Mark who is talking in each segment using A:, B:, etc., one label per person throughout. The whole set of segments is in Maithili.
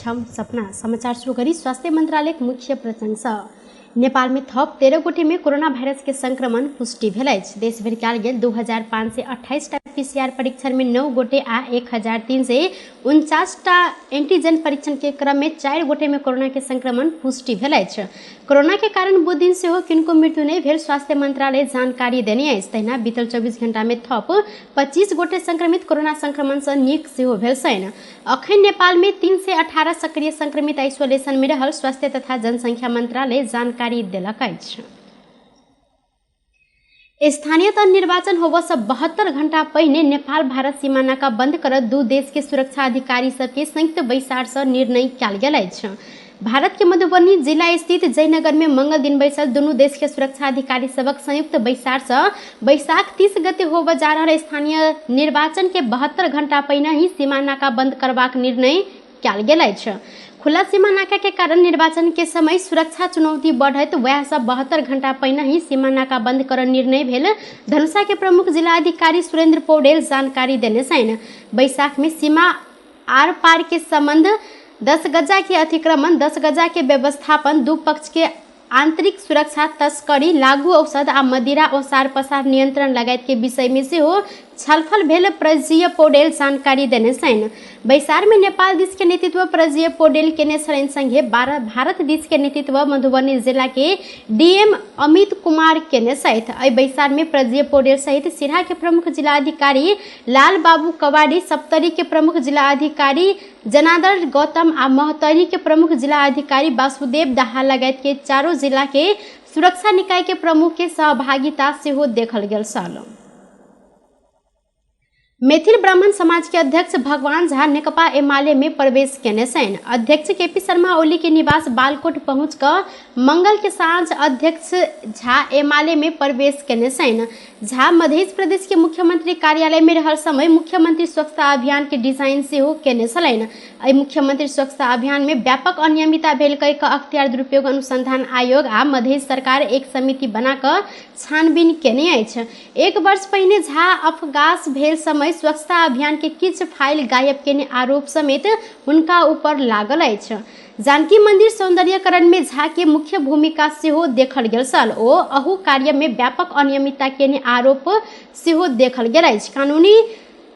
A: हम सपना। समाचार शुरू करी स्वास्थ्य मंत्रालय मुख्य प्रसंग सँ। नेपाल में थप 13 गोटे में कोरोना वायरस के संक्रमण पुष्टि भेल अछि। देश भरि कयल गेल 2528 टा पीसीआर परीक्षण में 9 गोटे आ 1349 टा एंटीजन परीक्षण के क्रम में 4 गोटे में कोरोना के संक्रमण पुष्टि भेल अछि। कोरोना के कारण बुध दिन सेहो किनको मृत्यु नहि भेल स्वास्थ्य मंत्रालय जानकारी देने अछि। तहिना बीतल 24 घंटा में थप 25 गोटे संक्रमित कोरोना संक्रमण सँ नीक सेहो भेल छनि। अखन नेपाल में 318 सक्रिय संक्रमित आइसोलेशन में रहल स्वास्थ्य तथा जनसंख्या मंत्रालय जानकारी देलक अछि। स्थानीय तह निर्वाचन होबय सँ 72 घंटा पहिने नेपाल भारत सीमा नाका बंद करत दू देश के सुरक्षा अधिकारी सबके संयुक्त बैसार सँ निर्णय कयल गेल अछि। भारत के मधुबनी जिला स्थित जयनगर में मंगल दिन बैसल दुनू देश के सुरक्षा अधिकारी सबक संयुक्त बैसार सँ बैसाख 30 गते होबय जा रहल स्थानीय निर्वाचन के 72 घंटा पहिने ही सीमा नाका बंद करबाक निर्णय कयल गेल अछि। खुला सीमा नाका के कारण निर्वाचन के समय सुरक्षा चुनौती बढ़ैत वएह सँ 72 घंटा पहिने ही सीमा नाका बंद करऽ निर्णय भेल धनुषा के प्रमुख जिलाधिकारी सुरेंद्र पौडेल जानकारी देने छनि। बैसाख में सीमा आर पार के संबंध 10 गजा के अतिक्रमण, 10 गजा के व्यवस्थापन, दू पक्ष के आंतरिक सुरक्षा, तस्करी, लागू औषध आ मदिरा ओसार पसार नियंत्रण लगायत के विषय में सेहो छलफल भेल प्रजीय पौडेल जानकारी देने छनि। बैसार में नेपाल दिस के नेतृत्व प्रजीय पौडेल केने छलनि, संगे भारत दिस के नेतृत्व मधुबनी जिला के डीएम अमित कुमार केने छथि। एहि बैसार में प्रजीय पौडेल सहित सिरहा के प्रमुख जिलाधिकारी लाल बाबू कवाडी, सप्तरी के प्रमुख जिलाधिकारी जनार्दन गौतम आ महोत्तरी के प्रमुख जिला अधिकारी वासुदेव दाहाल लगायत के चारो जिला के सुरक्षा निकाय के प्रमुख के सहभागिता सेहो देखल गेल छल। मैथिल ब्राह्मण समाज के अध्यक्ष भगवान झा नेकपा एमाले में प्रवेश केने छनि। अध्यक्ष केपी शर्मा ओली के निवास बालकोट पहुंच कऽ मंगल के साँझ अध्यक्ष झा एमाले में प्रवेश केने छनि। झा मध्य प्रदेश के मुख्यमंत्री कार्यालय में रहल समय मुख्यमंत्री स्वच्छता अभियान के डिजाइन सेहो केने छलनि। एहि मुख्यमंत्री स्वच्छता अभियान में व्यापक अनियमितता भेल कहि कऽ अख्तियार दुरुपयोग अनुसंधान आयोग आ मध्य सरकार एक समिति बना कऽ छानबीन केने अछि। एक वर्ष पहिने झा अफगास भेल समय स्वच्छता अभियान के किछु फाइल गायब केने आरोप समेत हुनका ऊपर लागल अछि। जानकी मंदिर सौंदर्यकरण में झा के मुख्य भूमिका सेहो देखल गेल छल। ओ अहू कार्य में व्यापक अनियमितता केने आरोप सेहो देखल गेल अछि। कानूनी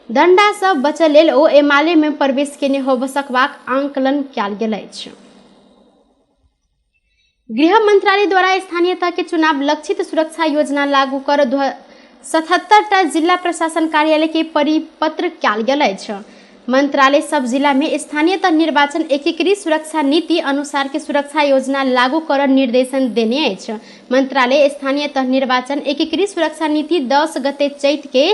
A: दंडा सँ बचय लेल ओ एमाले में प्रवेश केने होबय सकबाक आंकलन कयल गेल अछि। गृह मंत्रालय द्वारा स्थानीय तह के चुनाव लक्षित सुरक्षा योजना लागू कर 77 टा जिला प्रशासन कार्यालय के परिपत्र कयल गेल अछि। मंत्रालय सब जिला में स्थानीय तह निर्वाचन एकीकृत सुरक्षा नीति अनुसार के सुरक्षा योजना लागू कर निर्देशन देने अछि। मंत्रालय स्थानीय तह निर्वाचन एकीकृत सुरक्षा नीति 10 गते चैत के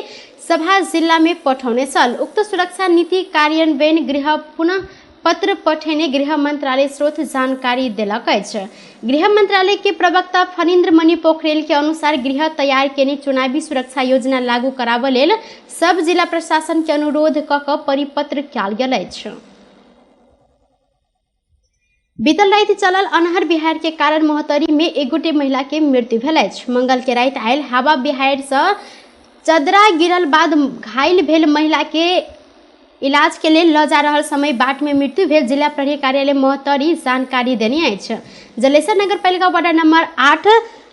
A: सभा जिला में पठौने छल। उक्त सुरक्षा नीति कार्यान्वयन गृह पुनः पत्र पठेने गृह मंत्रालय स्रोत जानकारी देलक अछि। गृह मंत्रालय के प्रवक्ता फणीन्द्र मणि पोखरेल के अनुसार गृह तैयार केने चुनावी सुरक्षा योजना लागू कराबय लेल सब जिला प्रशासन के अनुरोध क कऽ परिपत्र कयल गेल अछि। बीतल राति चलल अन्हर बिहार के कारण महोत्तरी में एक गोटे महिला के मृत्यु भेल अछि। मंगल के राति आयल हवा बिहार सँ चदरा गिरल बाद घायल भेल महिला के इलाज के लेल लऽ जा रहल समय बाट में मृत्यु भेल जिला प्रहरी कार्यालय महोत्तरी जानकारी देने अछि। जलेसर नगरपालिका वार्ड नंबर 8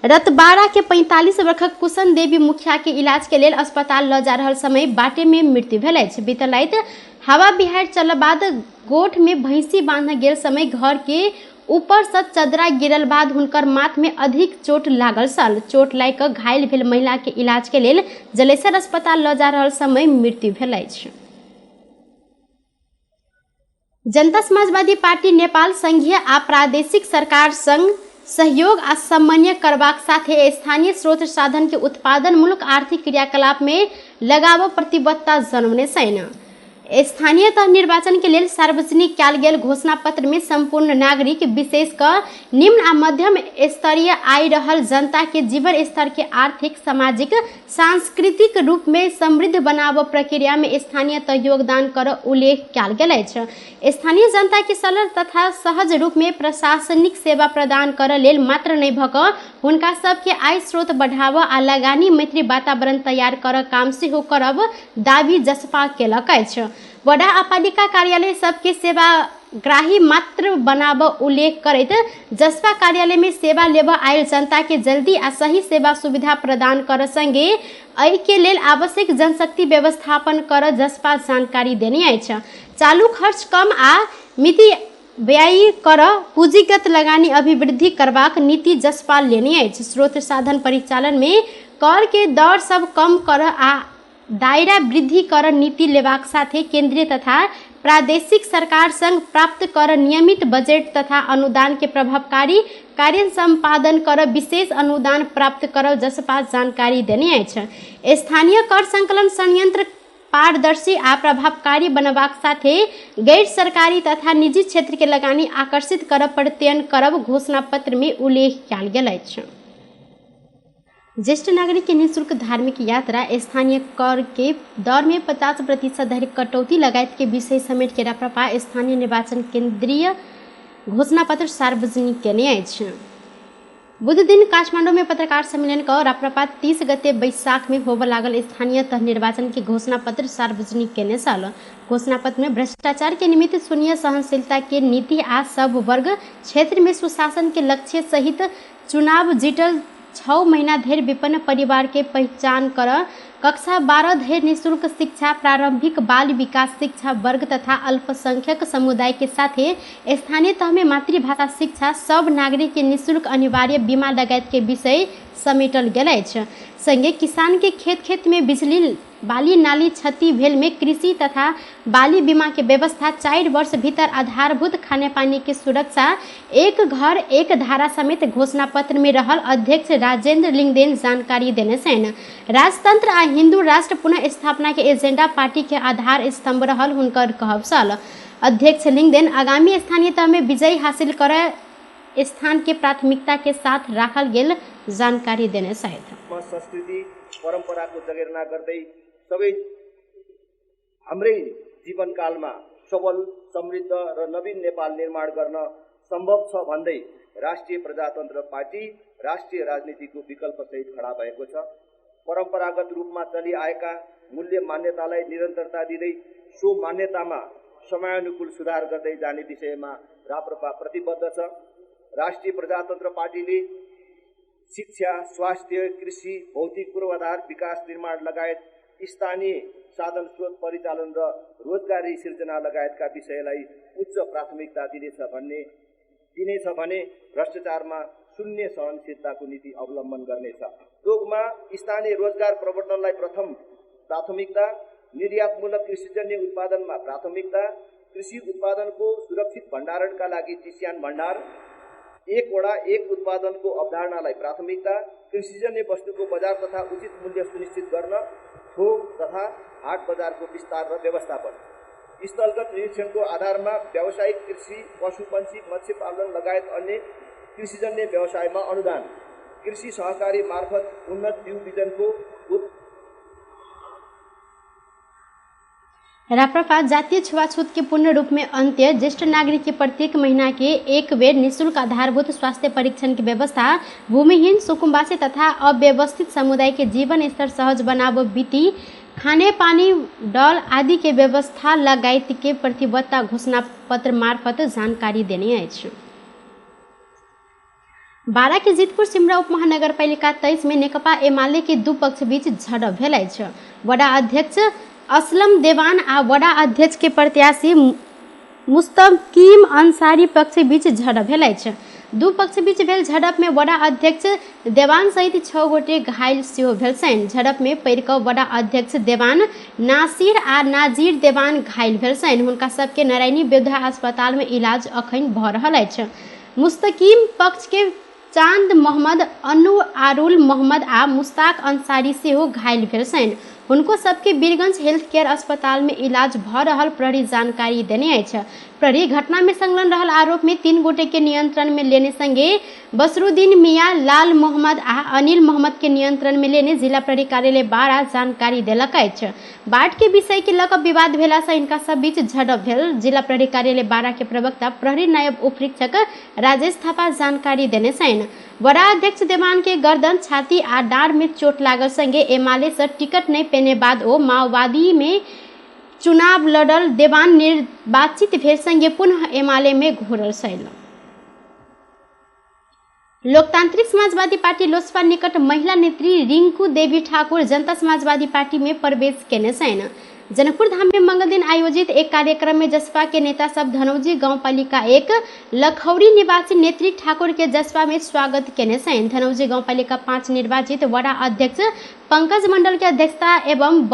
A: रतबारा के 45 वर्षक कुशन देवी मुखिया के इलाज के लेल अस्पताल लऽ जा रहल समय बाटे में मृत्यु भेल अछि। बीतल राति हवा बिहार चलल बाद गोठ में भैंसी बांधऽ गेल समय घर के ऊपर सँ चदरा गिरल बाद हुनकर माथ में अधिक चोट लागल छल। चोट लागि कऽ घायल भेल महिला के इलाज के लेल जलेसर अस्पताल लऽ जा रहल समय मृत्यु भेल अछि। जनता समाजवादी पार्टी नेपाल संघीय आ प्रादेशिक सरकार संग सहयोग आ समन्वय करबाक साथे स्थानीय स्रोत साधन के उत्पादनमूलक आर्थिक क्रियाकलाप में लगाबऽ प्रतिबद्धता जनौने छनि। स्थानीय तह निर्वाचन के लेल सार्वजनिक कयल गेल घोषणा पत्र में संपूर्ण नागरिक विशेष कऽ निम्न आ मध्यम स्तरीय आय रहल जनता के जीवन स्तर के आर्थिक, सामाजिक, सांस्कृतिक रूप में समृद्ध बनाबऽ प्रक्रिया में स्थानीय तह योगदान करऽ उल्लेख कयल गेल अछि। स्थानीय जनता के सरल तथा सहज रूप में प्रशासनिक सेवा प्रदान करऽ लेल मात्र नहि भऽ कऽ हुनका सबके आय स्रोत बढ़ाबऽ आ लगानी मैत्री वातावरण तैयार करऽ काम सेहो करब दावी जसपा केलक अछि। वडा आ पालिका कार्यालय सबके सेवा ग्राही मात्र बनाब उल्लेख करैत जसपा कार्यालय में सेवा लेब आयल जनता के जल्दी आ सही सेवा सुविधा प्रदान कर संगे एहि के लेल आवश्यक जनशक्ति व्यवस्थापन कर जसपा जानकारी देने अछि। चालू खर्च कम आ मिति व्यय कर पूंजीगत लगानी अभिवृद्धि करबाक नीति जसपा लेने अछि। स्रोत साधन परिचालन में कर के दर सब कम कर आ दायरा वृद्धि कर नीति लेबाक साथे केंद्रीय तथा प्रादेशिक सरकार संग प्राप्त कर नियमित बजट तथा अनुदान के प्रभावकारी कार्य सम्पादन कर विशेष अनुदान प्राप्त करल जसपा जानकारी देने अछि। स्थानीय कर संकलन संयंत्र पारदर्शी आ प्रभावकारी बनबाक साथे गैर सरकारी तथा निजी क्षेत्र के लगानी आकर्षित करब प्रत्ययन करब घोषणा पत्र में उल्लेख कयल गेल अछि। ज्येष्ठ नागरिक के निःशुल्क धार्मिक यात्रा, स्थानीय कर के दर में 50% धरि कटौती लगायत के विषय समेट के राप्रपा स्थानीय निर्वाचन केंद्रीय घोषणा पत्र सार्वजनिक केने अछि। बुध दिन काठमाडौँ में पत्रकार सम्मेलन क राप्रपा 30 गते बैसाख में होबय लागल स्थानीय तह निर्वाचन के घोषणा पत्र सार्वजनिक केने छल। घोषणा पत्र में भ्रष्टाचार के निमित्त शून्य सहनशीलता के नीति आ सब वर्ग क्षेत्र में सुशासन के लक्ष्य सहित चुनाव जीतल 6 महीना धरि विपन्न परिवार के पहिचान कर कक्षा 12 धरि निःशुल्क शिक्षा, प्रारंभिक बाल विकास शिक्षा वर्ग तथा अल्पसंख्यक समुदाय के साथे स्थानीय तह में मातृभाषा शिक्षा, सब नागरिक के निःशुल्क अनिवार्य बीमा लगायत के विषय समेटल गेल अछि। संगे किसान के खेत खेत में बिजली, बाली नाली क्षति भेल में कृषि तथा बाली बीमा के व्यवस्था, 4 वर्ष भीतर आधारभूत खानेपानी के सुरक्षा, एक घर एक धारा समेत घोषणा पत्र में रहल अध्यक्ष राजेंद्र लिंगदेन जानकारी देने छनि। राजतंत्र आ हिंदू राष्ट्र पुनः स्थापना के एजेंडा पार्टी के आधार स्तंभ रहल हुनकर कहब छल। अध्यक्ष लिंगदेन आगामी स्थानीय तह में विजय हासिल कर स्थान के प्राथमिकता के साथ राखल गेल जानकारी देने छथि।
B: संस्कृति परम्पराको जगेर्ना गर्दै सबै हाम्रै जीवनकालमा सबल, समृद्ध र नवीन नेपाल निर्माण गर्न सम्भव छ भन्दै राष्ट्रिय प्रजातन्त्र पार्टी राष्ट्रिय राजनीतिको विकल्पसहित खडा भएको छ। परम्परागत रूपमा चलिआएका मूल्य मान्यतालाई निरन्तरता दिँदै सो मान्यतामा समयानुकूल सुधार गर्दै जाने विषयमा राप्रपा प्रतिबद्ध छ। राष्ट्रिय प्रजातन्त्र पार्टीले शिक्षा, स्वास्थ्य, कृषि, भौतिक पूर्वाधार विकास निर्माण लगायत स्थानीय साधन स्रोत परिचालन र रोजगारी सिर्जना लगायतका विषयलाई उच्च प्राथमिकता दिनेछ भने भ्रष्टाचारमा शून्य सहनशीलताको नीति अवलम्बन गर्नेछ। उद्योगमा स्थानीय रोजगार प्रवर्धनलाई प्रथम प्राथमिकता, निर्यातमूलक कृषिजन्य उत्पादनमा प्राथमिकता, कृषि उत्पादनको सुरक्षित भण्डारणका लागि चिस्यान भण्डार, एक वडा एक उत्पादनको अवधारणालाई प्राथमिकता, कृषिजन्य वस्तुको बजार तथा उचित मूल्य सुनिश्चित गर्न थोक तथा हाट बजारको विस्तार र व्यवस्थापन, स्थलगत निरीक्षणको आधारमा व्यावसायिक कृषि, पशुपन्छी, मत्स्य पालन लगायत अन्य कृषिजन्य व्यवसायमा अनुदान, कृषि सहकारी मार्फत उन्नत बिउ बिजनको
A: राप्रपा जातीय छुआछूत के पूर्ण रूप में अंत्य, ज्येष्ठ नागरिक के प्रत्येक महीना के एक बेर निःशुल्क आधारभूत स्वास्थ्य परीक्षण की व्यवस्था, भूमिहीन सुकुम्बासी तथा अव्यवस्थित समुदाय के जीवन स्तर सहज बनाव, वित्तीय खाने पानी डल आदि के व्यवस्था लगायत के प्रतिबद्धता घोषणा पत्र मार्फत जानकारी देने अछि। बारा के जितपुर सिमरा उपमहानगरपालिका 23 में नेकपा एमाले के दू पक्ष बीच झड़प भेल अछि। वडा अध्यक्ष असलम देवान आ वडा अध्यक्ष के प्रत्याशी मुस्तकीम अंसारी पक्ष बीच झड़प भेल अछि। दू पक्ष बीच भेल झड़प में वडा अध्यक्ष देवान सहित 6 गोटे घायल सेहो भेल छनि। झड़प में पड़ि कऽ वडा अध्यक्ष देवान, नासिर आ नाजीर देवान घायल भेल छनि। हुनका सबके नारायणी बेवधा अस्पताल में इलाज अखन भऽ रहल अछि। मुस्तकीम पक्ष के चांद मोहम्मद, अनुआरुल मोहम्मद आ मुस्ताक अंसारी सेहो घायल भेल छनि। हुनको सबके वीरगंज हेल्थ केयर अस्पताल में इलाज भऽ रहल प्रहरी जानकारी देने अछि। प्रहरी घटना में संलग्न रहल आरोप में 3 गोटे के नियंत्रण में लेने संगे बसरुद्दीन मियाँ, लाल मोहम्मद आ अनिल मोहम्मद के नियंत्रण में लेने जिला प्रहरी कार्यालय बारा जानकारी देलक अछि। बाढ़ के विषय के लऽ कऽ विवाद भेला से इनका सब बीच झड़प भेल। जिला प्रहरी कार्यालय बारा के प्रवक्ता प्रहरी नायब उपरीक्षक राजेश थापा जानकारी देने छनि। वडा अध्यक्ष देवान के गर्दन, छाती आ डाँड़ में चोट लागल संगे एमाले से टिकट नहीं पेने बाद ओ माओवादी में चुनाव लड़ल देवान निर्वाचित भेल संगे पुनः एमाले में घुरल छल। लोकतांत्रिक समाजवादी पार्टी लोसपा निकट महिला नेत्री रिंकू देवी ठाकुर जनता समाजवादी पार्टी में प्रवेश केने छनि। जनकपुर धाम में मंगल दिन आयोजित एक कार्यक्रम में जसपा के नेता सब धनौजी गाउँपालिका 1 लखौरी निवासी नेत्री ठाकुर के जसपा में स्वागत केने छनि। धनौजी गाउँपालिका 5 निर्वाचित वडा अध्यक्ष पंकज मंडल के अध्यक्षता एवं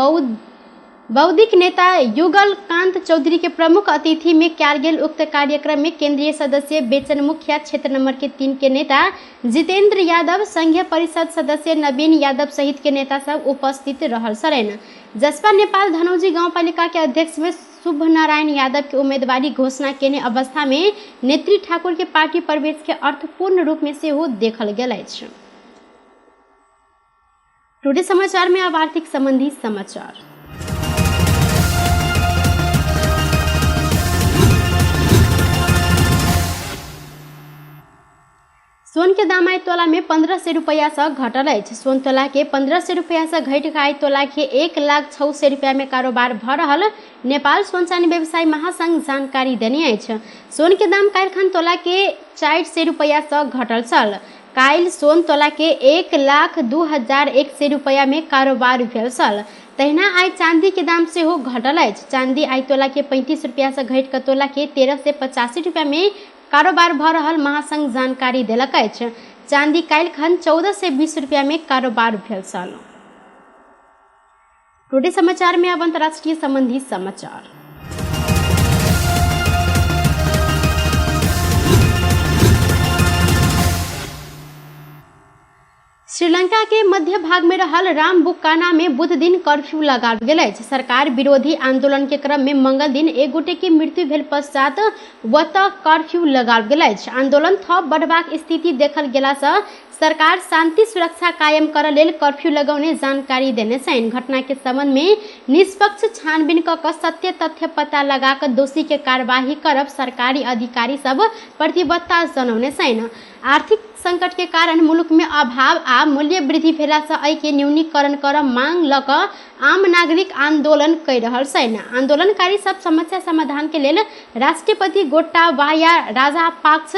A: बौद्धिक नेता युगल कांत चौधरी के प्रमुख अतिथि में कयल गेल उक्त कार्यक्रम में केंद्रीय सदस्य बेचन मुखिया, क्षेत्र नंबर के 3 के नेता जितेंद्र यादव, संघीय परिषद सदस्य नवीन यादव सहित के नेता सब उपस्थित रहल छलनि। जसपा नेपाल धनौजी गाउँपालिका के अध्यक्ष में शुभ नारायण यादव के उम्मीदवारी घोषणा केने अवस्था में नेत्री ठाकुर के पार्टी प्रवेश के अर्थपूर्ण रूप में सेहो देखल गेल अछि। टुडे समाचार में अब आर्थिक संबंधी समाचार। सोन के दाम आइ तोला में 1500 रुपया से घटल अछि। सोन तोला के 1500 रुपया से घटि कऽ आइ तोला के 1,06,000 रुपया में कारोबार भऽ रहल नेपाल सोन चानी व्यवसायी महासंघ जानकारी देने अछि। सोन के दाम काल्हिखन तोला के 400 रुपया से घटल छल। काल्हि सोन तोला के 1,02,100 रुपया में कारोबार भेल छल। तहिना आइ चांदी के दाम सेहो घटल अछि। चांदी आइ तोला के 35 रुपया से घटि कऽ तोला के 1385 रुपया में कारोबार भऽ रहल महासंघ जानकारी देलक अछि। चांदी काल्हिखन 1420 रुपया में कारोबार भेल छल। टुडे समाचार में अब अंतर्राष्ट्रीय संबंधी समाचार। श्रीलंका के मध्य भाग में रहल रामबुकाना में बुध दिन कर्फ्यू लगाओल गेल अछि। सरकार विरोधी आंदोलन के क्रम में मंगल दिन एक गोटे के मृत्यु भेल पश्चात वतऽ कर्फ्यू लगाओल गेल अछि। आंदोलन थप बढ़बाक स्थिति देखल गेला सँ सरकार शांति सुरक्षा कायम करऽ लेल कर्फ्यू लगौने जानकारी देने छनि। घटना के संबंध में निष्पक्ष छानबीन कऽ कऽ सत्य तथ्य पता लगा कऽ दोषी के कार्यवाही करब सरकारी अधिकारी सब प्रतिबद्धता जनौने छनि। आर्थिक संकट के कारण मुल्क में अभाव आ मूल्य वृद्धि भेला सँ एहि के न्यूनीकरण करऽ मांग लऽ कऽ आम नागरिक आंदोलन करि रहल छनि। आंदोलनकारी सब समस्या समाधान के लेल राष्ट्रपति गोटाबाया राजापाक्ष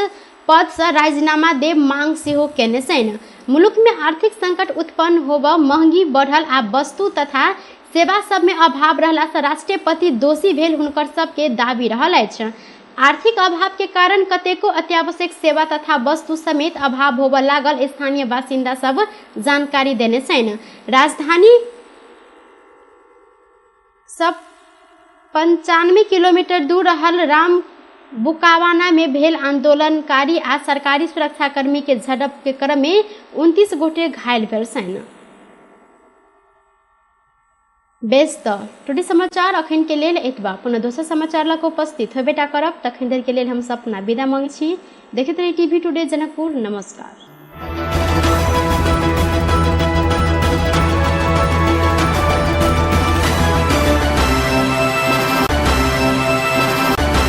A: पद सँ राजीनामा देब मांग सेहो केने छनि। मुल्क में आर्थिक संकट उत्पन्न होबऽ, महंगी बढ़ल आ वस्तु तथा सेवा सब में अभाव रहला सँ राष्ट्रपति दोषी भेल हुनकर सबके दावी रहल अछि। आर्थिक अभाव के कारण कतेको अत्यावश्यक सेवा तथा वस्तु समेत अभाव होबऽ लागल स्थानीय बासिन्दा सब जानकारी देने छनि। राजधानी सब 95 किलोमीटर दूर रहल रामबुकावाना में भेल आंदोलनकारी आ सरकारी सुरक्षाकर्मी के झड़प के क्रम में 29 गोटे घायल भेल छनि। बेस तऽ टुडे समाचार अखन के लेल एतबा। पुनः दोसर समाचार लऽ कऽ उपस्थित होबे टा करब। तखन धरि के लेल हम सपना विदा मांगै छी। देखैत रही टीवी टुडे जनकपुर। नमस्कार।